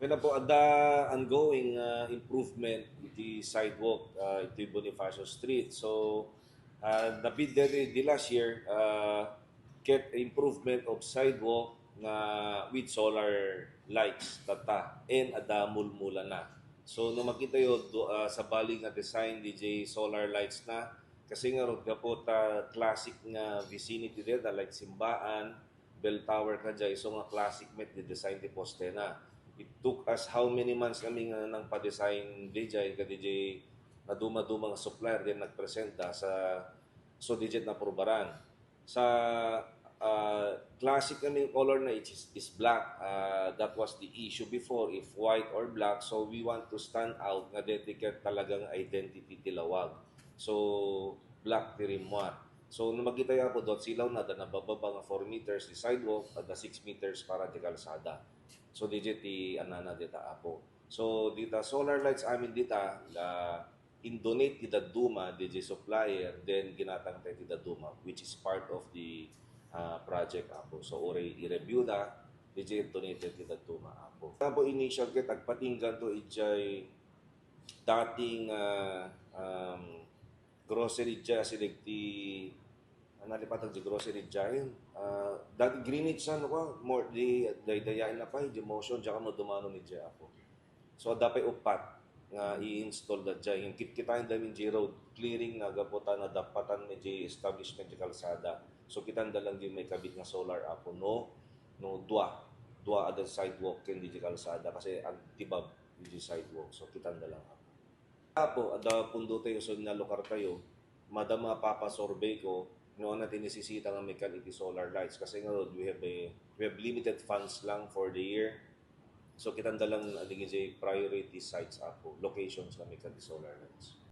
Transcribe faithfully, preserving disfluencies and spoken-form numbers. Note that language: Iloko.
Kaya po, adda ongoing, ah, improvement iti sidewalk, ah, iti Bonifacio Street. So, ah, the bid daytoy di last year, ah, ket improvement of sidewalk nga with solar lights tatta, and adda mulmulana. So, no makitayo, do-, ah, sabali nga design dayjay solar lights na, kasi ngarud, gapu ta classic nga vicinity dayta, like simbaan, bell tower kadjay, so nga classic met ti design ti postena. It took us how many months kami nga nangpa-design dayjay, kadayjay naduma-duma nga supplier, then nagpresenta sa, so dayjay naprubaran. Sa, ah, classic kami color na, it is, is black. Ah, that was the issue before, if white or black. So we want to stand out nga daytoy ket talagang identity ti lawag. So, black ti rimmuar. So, no makitayo, Apo, do silaw na, adda nabababa nga four meters ti sidewalk, adda six meters para ti kalsada. So, dayjay ti anana dita, Apo. So, dita solar lights amin dita, ah, in-donate ti dadduma, dayjay supplier, then ginatang tayo ti dadduma, which is part of the, ah, project, Apo. So, uray i-review da, dayjay donated ti dadduma, Apo. Apo, initial ket agpatinggan to idiay dating, ah, um, grocery dyan, si Legti, ano, nalipatan di grocery dyan. Ah, dati Greenwich, ano ko, more di, daydayain na pa, di motion, diyan ka madumano ni Jay Apo. So, adda pay uppat nga i-install da dyan. Yung kit-, kitain da min di road clearing na gapu ta nadapatan mi di establishment di kalsada. So, kitan da lang di may kabit nga solar, Apo, no? No, dua. Dua ada sidewalk ken di kalsada kasi agtibab di sidewalk. So, kitan da lang, Apo. Apo, adda pundo tayo, so, nga lugar tayo. Madama papa-survey ko, no, ano ti nesesita nga maikan iti solar lights. Kasi nga, we have a, we have limited funds lang for the year. So, kitan da lang, ano, di priority sites, Apo, locations nga maikan ti solar lights.